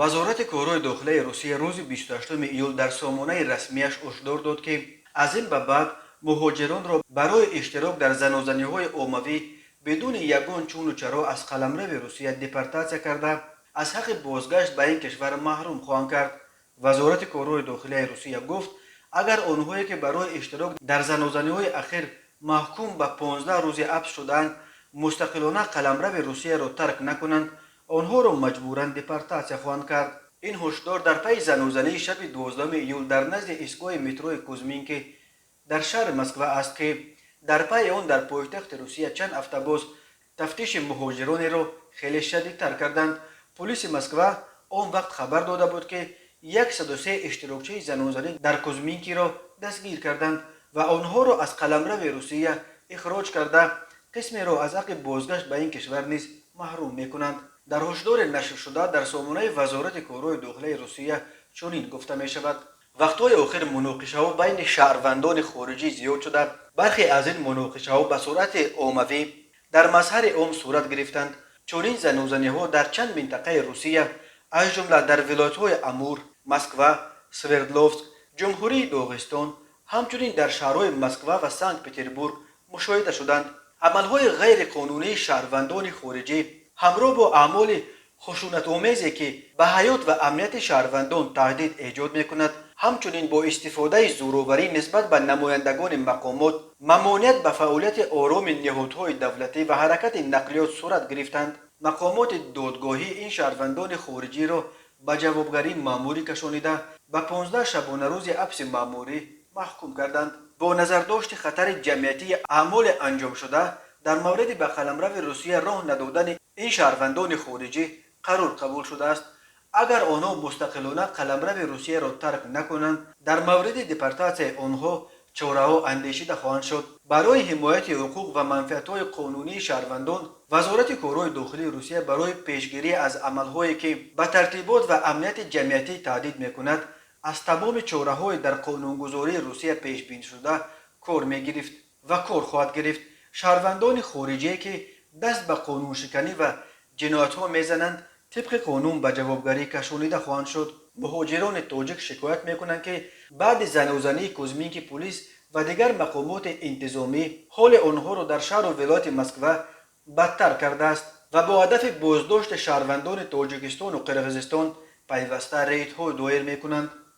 Вазорати корҳои дохилаи Русия рӯзи 28 июл дар сомонаи расмияш ҳушдор дод, ки аз ин ба баъд муҳоҷиронро барои иштирок дар занозаниҳои оммавӣ бидуни ягон чуну чаро аз қаламрави Русия депортатсия карда, аз ҳаққи бозгашт ба ин кишвар маҳрум хоҳанд кард. Вазорати корҳои дохилияи Русия гуфт, агар онҳое, ки барои иштирок дар занозаниҳои ахир маҳкум ба 15 рӯзи ҳабс шудаанд, мустақилона қаламрави Русияро тарк накунанд, онҳоро маҷбуран депортатсия хоҳанд кард. Ин ҳушдор дар пайи занозании шаби 12 июл дар назди истгоҳи метрои Кузминки дар шаҳри Москва аст, ки дар пайи он дар пойтахти Русия чанд ҳафта боз тафтиши муҳоҷиронеро хеле шадидтар карданд. Полиси Москва он вақт хабар дода буд, ки 103 иштирокчии занозанӣ дар Кузминкиро дастгир карданд ва онҳоро аз қаламрави Русия ихроҷ карда, қисмеро аз ҳаққи бозгашт ба ин кишвар низ маҳрум мекунанд. Дар ҳушдори нашршуда дар сомонаи Вазорати корҳои дохилаи Русия чунин гуфта мешавад: вақтҳои охир муноқишаҳо байни шаҳрвандони хориҷӣ зиёд шуда, бархе аз ин муноқишаҳо ба сурати оммавӣ дар мазҳари ом сурат гирифтанд. Чунин занозаниҳо дар чанд минтақаи Русия, аз ҷумла дар вилоятҳои Амур, Москва, Свердловск, Ҷумҳурии Доғистон, ҳамчунин дар шаҳрҳои Москва ва Санкт Петербург мушоҳида шуданд. Амалҳои ғайриқонунии шаҳрвандони хориҷӣ ҳамроҳ бо аъмоли хушунатомезе, ки ба ҳаёт ва амнияти шаҳрвандон таҳдид эҷод мекунад, ҳамчунин бо истифодаи зӯроварӣ нисбат ба намояндагони мақомот, мамоният ба фаъолияти ороми ниҳодҳои давлатӣ ва ҳаракати нақлиёт сурат гирифтанд. Мақомоти додгоҳӣ ин шаҳрвандони хориҷиро ба ҷавобгарии маъмурӣ кашонида, ба 15 шабонарӯзи ҳабси маъмурӣ маҳкум карданд. Бо назардошти хатари ҷамъиятии аъмоли анҷомшуда, дар мавриди ба қаламрави Русия роҳ надодани ин шаҳрвандони хориҷӣ қарор қабул шудааст. Агар онҳо мустақилона қаламрави Русияро тарк накунанд, дар мавриди депортатсияи онҳо чораҳо андешида хоҳанд шуд. Барои ҳимояти ҳуқуқ ва манфиатҳои қонунии шаҳрвандон Вазорати корҳои дохилии Русия барои пешгирӣ аз амалҳое, ки ба тартибот ва амнияти ҷамъиятӣ таҳдид мекунад, аз тамоми чораҳои дар қонунгузории Русия пешбиншуда кор мегирифт ва кор хоҳад гирифт. Шаҳрвандони хориҷие, ки даст ба қонуншиканӣ ва ҷиноятҳо мезананд, тибқи қонун ба ҷавобгарӣ кашонида хоҳанд шуд. Муҳоҷирони тоҷик шикоят мекунанд, ки баъди занозании Кузминки полис ва дигар мақомоти интизомӣ ҳоли онҳоро дар шаҳру вилояти Москва бадтар кардааст ва бо ҳадафи боздошти шаҳрвандони Тоҷикистону Қирғизистон пайваста рейдҳо доир мекунанд.